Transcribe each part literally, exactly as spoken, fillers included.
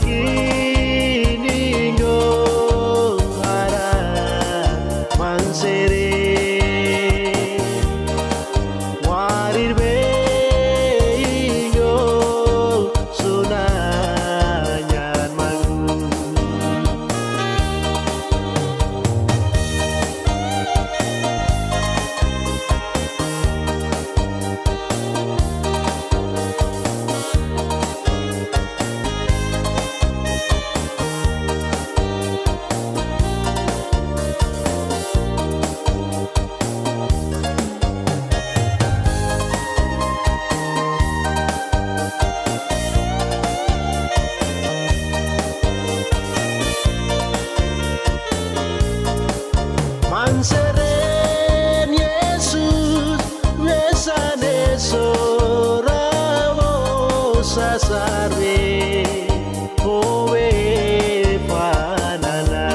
Kiningo ara mansere, warir be ingo suna nyan manggu. Manseren Yesus, wesane sorabo sasarbe, owe panana.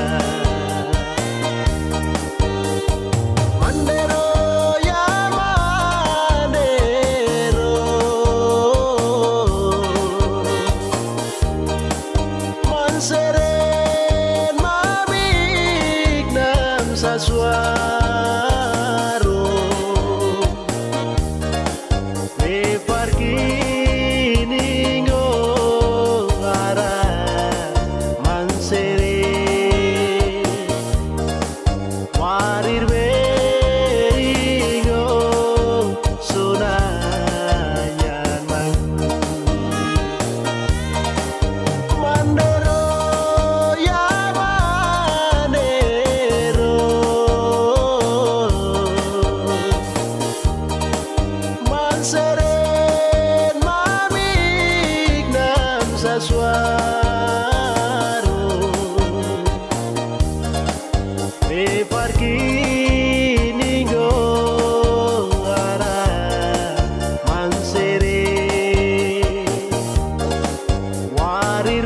Mandero ya mandero. Manseren mamik nam saswaro. Mefar kiningo ara mansere. Warir be ingo suna nyan manggu. Mandero ya mandero. Manseren mamik nam saswaro. Mefar kiningo ara mansere. Warir